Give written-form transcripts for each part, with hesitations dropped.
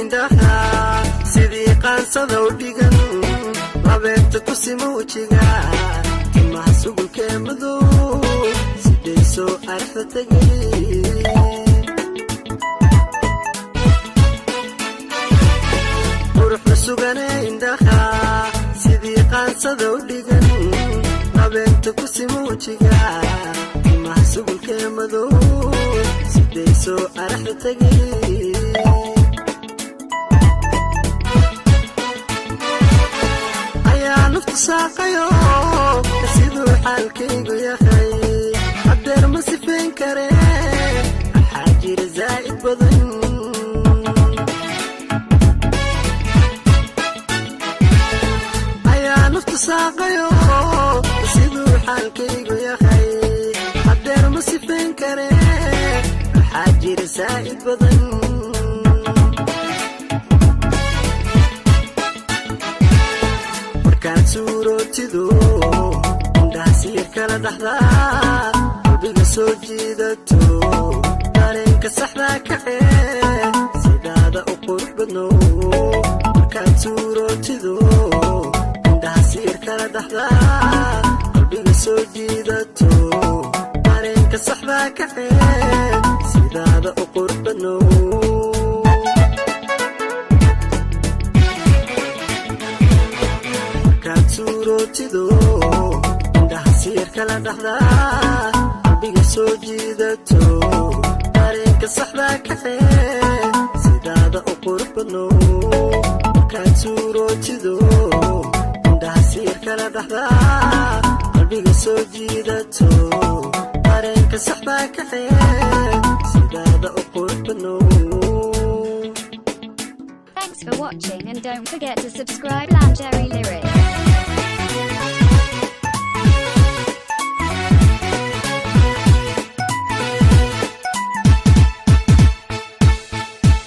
Indhaha sidii qaansada u dhigan, labeebta ku sima wejiga, timaha sugulkee madow siday soo araxda tegay. Quruxda sugane indhaha sidii qaansada u dhigan, labeebta ku sima wejiga, timaha sugulkee madow siday soo araxda tegay. Ayaa naftu saaqayo siduu xaalkaygu yahay, hadeer ma sifayn kare, waxaa jira zaa'id badan. Ayaa naftu saaqayo siduu xaalkaygu yahay, hadeer ma sifayn kare, waxaa jira zaa'id badan. Markaad suurootido, indhaha siir kala dhaxdaa, qalbiga soo jiidato, dareenka saxdaa kacee, sidaada u qurux badno. Markaad suurootido, indhaha siir kala dhaxdaa, qalbiga soo jiidato, dareenka saxdaa kacee, sidaada u qurux badno. Markaad suurootido, indhaha siir kala dhaxdaa, qalbiga soo jiidato, dareenka saxdaa kacee, sidaada u qurux badno. Markaad suurootido, indhaha siir kala dhaxdaa, qalbiga soo jiidato, dareenka saxdaa kacee, sidaada u qurux badno. Thanks for watching and don't forget to subscribe Langerie Lyrics.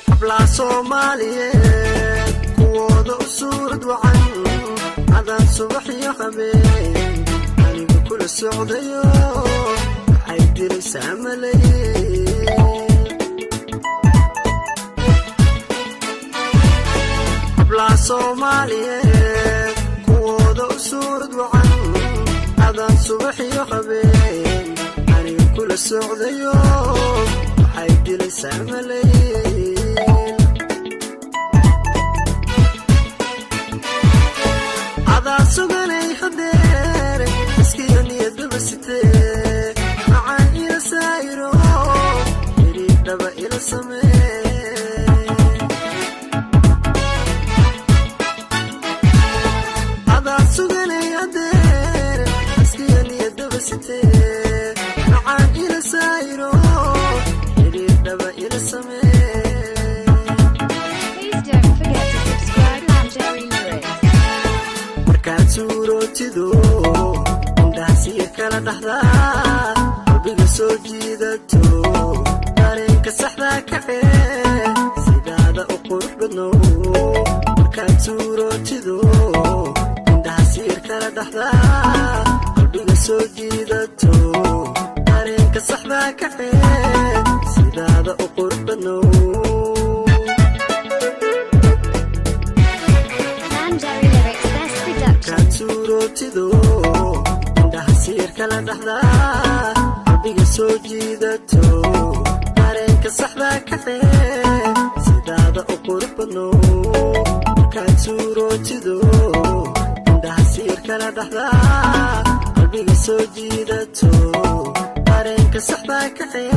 Hablaa Soomaaliyeed kuwooda u suurad wacan, adaan subax iyo habeen anigu kula socdayo, waxay dilaysaa malay. Hablaa Soomaaliyeed kuwooda u suurad wacan, adaan subax iyo habeen anigu kula socdayo, waxay dilaysaa malay. Adaa suganay hadeer iskiyo niyadaba sitee, macaan ila saayiro, xiriirdhaba ila samee. Adaa suganay hadeer iskiyo niyadaba sitee, macaan ila saayiro, xiriirdhaba ila samee. Please don't forget to subscribe Langerie Lyrics. Markaad suurootido, indhaha siir kala dhaxdaa, qalbiga soo jiidato, dareenka saxdaa kacee, sidaada u qurux badno. Markaad suurootido, indhaha siir kala dhaxdaa, qalbiga soo jiidato, dareenka saxdaa kacee, sidaada u qurux badno. Langerie Lyrics Best Production. Markaad suurootido, indhaha siir kala dhaxdaa, qalbiga soo jiidato, dareenka saxdaa kacee, sidaada u qurux badno. Markaad suurootido, indhaha siir kala dhaxdaa, qalbiga soo jiidato, dareenka saxdaa kacee,